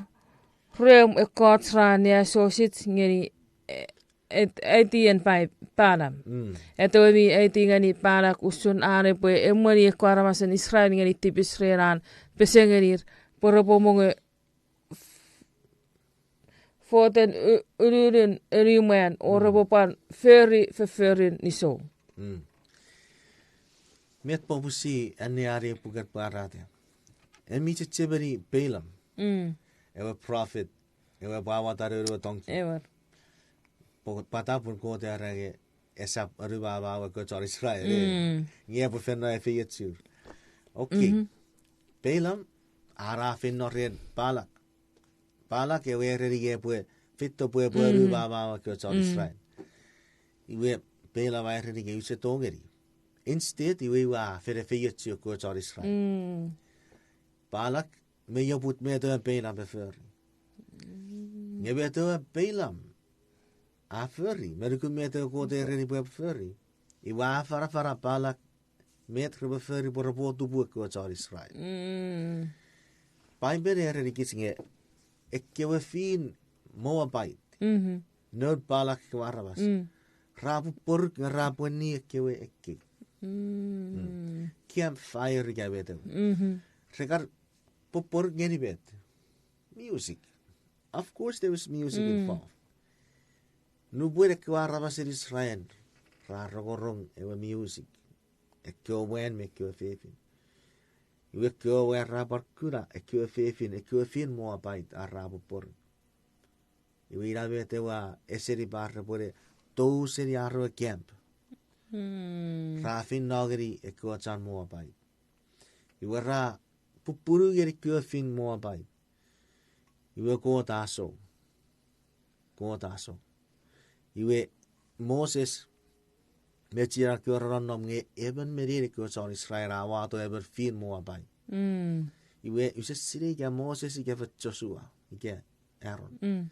rem ekkoch ra anneasochis ngeni, eh, et-, aitien Pai-, Balam. Mm. Eto mi aiti ngeni Balak usun an epwe emweni ekkewe aramasen Israel ngeni tipis ren an pese ngenir, pwe repwe mongo f-, foten u-, ununun unumwan, o, mm, repwe pwan fori fofforun nisou. Mm. Met popun sia anneani puken Pwarata? En mi chechemeni Balaam. Mm. Ewe prophet, ewe pwapwa tano ewe tongki. Ewer. Pwata pun Kot a era nge esap anumamau ekkewe chon Israel, eh. Mm. Nge epwe fen no efeiochur. Okay. Mhm. Balaam, a ra fen no ren Balak. Balak ewe ereni nge epwe feito pwe epwe, mhm, anumamau ekkewe chon, mm, Israel. Iwe Balaam a ereni nge use tongeni. Instead, iwe iwe a fen efeiochu ekkewe chon Israel. Mm. Balak, mei oput met ewe Balaam a fori. Mm. Nge met ewe Balaam a fori, me nukun met ewe Kot a ereni pwe epwe fori, iwe a afanafana Balak met repwe fori pwe repwe otupu ekkewe chon Israel. Mm. Paipel a erenikich nge ekkewe fin Moabite, mhm, noun Balak ekkewe aramas, mm, ra pupporuk nge ra pwenni ekkewe ekkei. Mm. Mm. Campfire ika met ewe. Mhm. Re kan pupporuk ngeni met? Music. Of course there was music, mm, involved. Nupwen ekkewe aramasen Israel ra rongorong ewe music, ekkewe mwan me ekkewe fefin, iwe ekkewe mwan ra pwan kuna ekkewe fefin, ekkewe fin Moabite a ra pupporuk. Iwe ina met ewe a esenipa repwene tou seni ar ewe camp. Hmm. Ra fen no ngeni ekkewe chon Moabite. Iwe ra pupunu ngeni ekkewe fin Moabite. Iwe Kot a song. Kot a song. Iwe Moses me chienan kewe ra nonnom nge emon me nein ekkewe chon Israel a wato emon fin Moabite. Mm. Iwe use sinei ika Moses ika fen Joshua ika Aaron. Mm.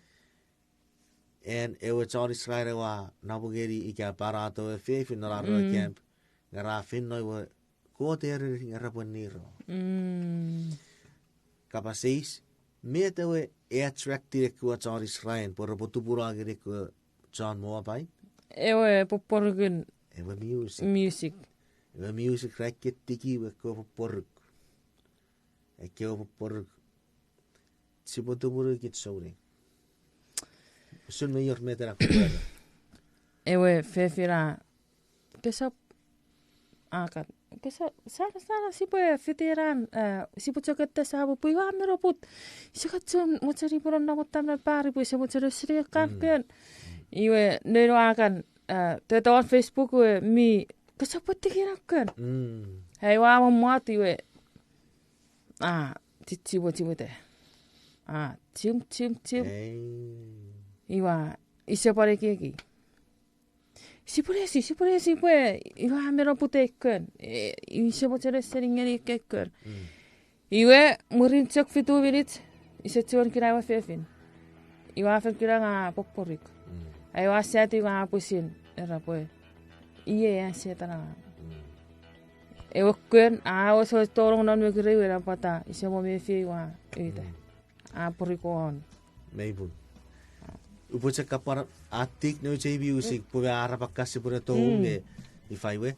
En ewe chon Israel ewe a napengeni ika panato ewe fefin non ar ewe, mm, camp, nge ra fen no iwe Kot a ereni nge repwe niro. Mm. Kapas eis, met ewe a attractini ekkewe chon Israel pwe repwe tupuno ngeni ekkewe chon Moabite? Ewe pupporukun. Ewe music. Music. Ewe music ra ekketiki ewe ekkewe pupporuk. Ekkewe pupporuk. Sipwe tumunukich souneng. Usun me ior met ena kukuno. Ewe fefin a, kesap, a kan, kesap, sana, sana, sipwe fiti ena, eh, sipwe chok ete sabo pwe iwa meroput. Ise kan chon mocheni pwe non namot tamen pari pwe ise mocheni sini kan, mm, ken. Iwe, neno a kan, eh, teta won Facebook we mi, kesap pwe tiki ena ken. Mm. Hei wa mo mwat iwe. A, chichi pwe chiwete. A, chim, chim, chim. Ei. Iwa, ise pwan ekieki. Sipwe esi, sipwe esi pwe, iwa meno pute ken. E, ise mochen eseni ngeni ken. Mm. Iwe, mwirin chok fitu minit, ise chuen kuna ewe fefin. Iwe a fen kuna nge a popporuk. Aua sati nge a pwisin era pwe iei an Setan angang. Ewe kon a wesewesen tonong non mokurei we, ina pwata ise mo mefi ua uta. A porikon. Mei pung. Upwe chok kapwan atik nouch ei music pwe me arapakas sipwe ne tou nge ifa iwe.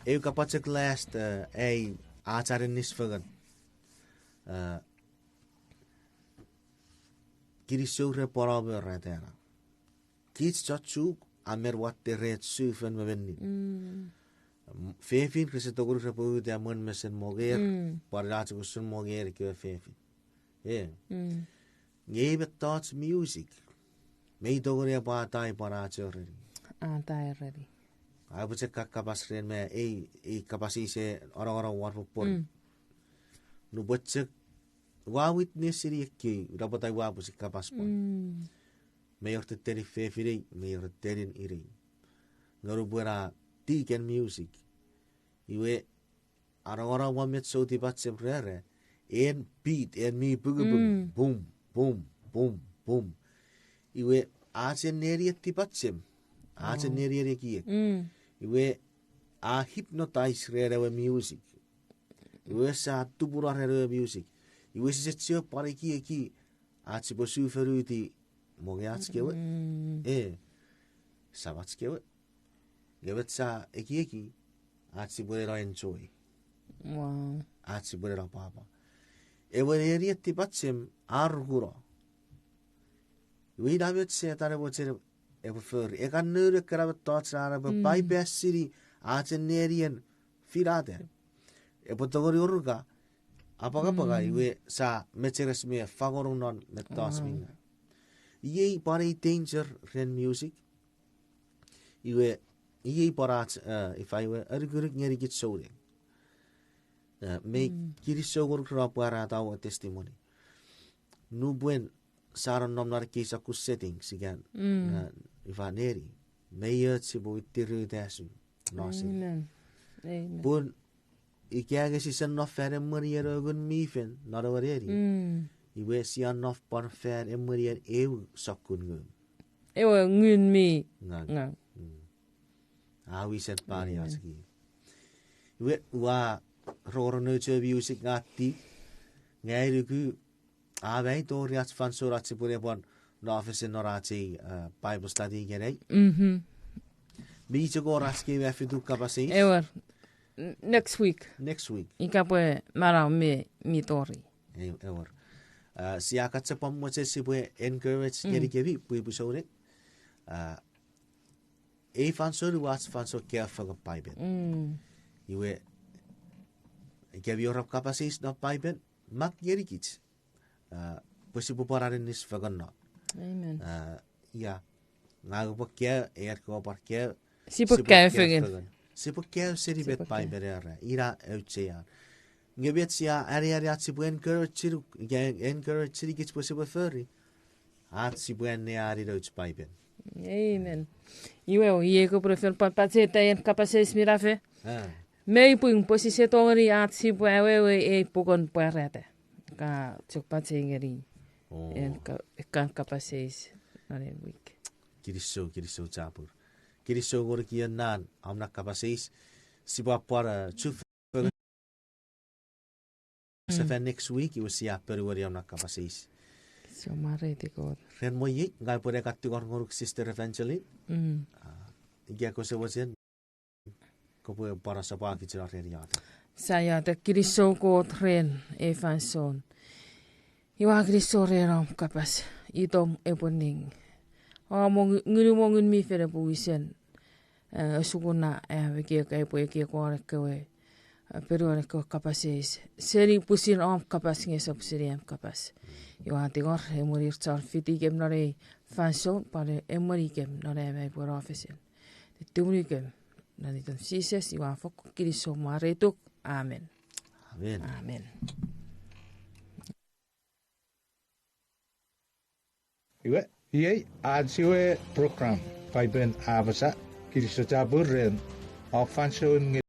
Eu kapwan chok last, eh, ei ach aninis fengen. Eh, kinisou ren pwan om eratana. Kich chon Chuuk a men watte rech sufon me mennin. Fefin rese tongeni repwe uta mwen mesen monger, pwan ach kusun monger kewe fefin. E. Nge ei mettoch music, mei tongeni epwe atai pwan ach ereni. Atai ereni. Aupwe chok kakapas ren me ei, ei kapas eis e anongonong won popun. Nupwen chok ua witness-ini ekkei, ina pwata ua pwisin kapas pwan. Mei wor tettenin fefinei, mei wor tettenin inei. Nge nupwen a tiken music, iwe anongonong won met sou tipachem rere, en beat, en mi pukupung, boom, boom, boom, boom. Iwe ach en nenien tipachem, ach en nenien ekiek. Iwe a hypnotize ren ewe music. Iwe sa tupuno ren ewe music. Iwe sise chiwen pwan ekieki ach sipwe sufonuti mongeach kewe, e, samach kewe. Nge met sa ekieki ach sipwe ne no enjoy. Ach sipwe ne no pwapwa. Ewe nenien tipachem a rukuno. Iwe ina met Setan e mochen epwe fori. E kan noun ekkena mettoch na epwe bypass-ini ach en nenien finata. Epwe tongeni oruka, apwangapwanga, iwe sa mecheres me fangonong non mettoch mi ngaw. Iei pwan ei danger ren music. Iwe, iei pwan ach, eh, ifa iwe, anukunuk ngenikich souneng. Eh, mei kinisou ngonuk ren om pwarata ewe testimony. Nupwen sa nonnom non ekkei sokkun setting, sikan, ifa neni, mei och sipwe witiruta usun no seni. Pun ika nge sise no fan emwenien ewe Ngun mi Fel non ewe neni, iwe sia no pwan fan emwenien eu sokkun ngun. Ewe ngun mi ngaw. A wisen paniach ki. Iwe ua rongorong nouch ewe music nge a tik, nge ai nuku a mei tori ach fansoun ach sipwe ne pwan no fesen non ach ei, eh, Bible study ikenai. Mi chok wor ach kei ua fitu kapas eis. Ewer. Next week. Ika pwe manau me mi tori. Ewer. Eh, sia kan chok pwan mochen sipwe encourage ngenikemi pwipwi souneng. Eh, ei fansoun ua ach fansoun kaeo fengen Paipen. Iwe, ika mi wor om kapas eis non Paipen, mak ngenikich. Eh, pwe sipwe pwan aninis fengen no. Ia, ngang upwe kaeo, en kopwe pwan kaeo. Sipwe kaeo fengen. Sipwe kaeo seni met Paipen era, ina auchean. Nge met sia aneani ach sipwe encourage, ika encourage-inikich pwe sipwe fori, ach sipwe aneani nouch Paipen. Amen. Iwe, iei kopwe fen pwan pacheta en kapas eis minafo. Mei pung pwe sise tongeni ach sipwe awewe ei puken pwarata. Ka chok pachei ngeni en ka-, kan kapas eis non ei wik. Kinisou, kinisou chapur. Kinisou ngonuk ion nan om na kapas eis. Sipwe pwan, eh, chufengen sefan next week, iwe sia ponueni om na kapas eis. Ren mwo iei, ngang upwe ne kan tingor ngonuk Sister Evangeline. Ah, ika kose mochen kopwe pwan asopwakich non ren iotek. Sia iotek. Kinisou Kot ren ei fansoun. Iwe ua kinisou ren om kapas, itom epwe ning. Om Ngun, Ngunum o Ngun mi Fel epwe wisen, eh, asukuna am ekiek, aipwe ekiek won ekkewe, eh, ponueni ekkewe kapas eis. Seni pwisin om kapas nge esap seni am kapas. Iwe ua tingor, emwenir chon fitikem non ei fansoun, pwan emwenikem non am aipwe no fesen. Tumunukem non itan Jises, iwe ua fokkun kinisou mwareituk. Amen. Amen. Iwe, iei ach ewe program, Paipen a Apasa, kinisou chapur ren om fansoun nge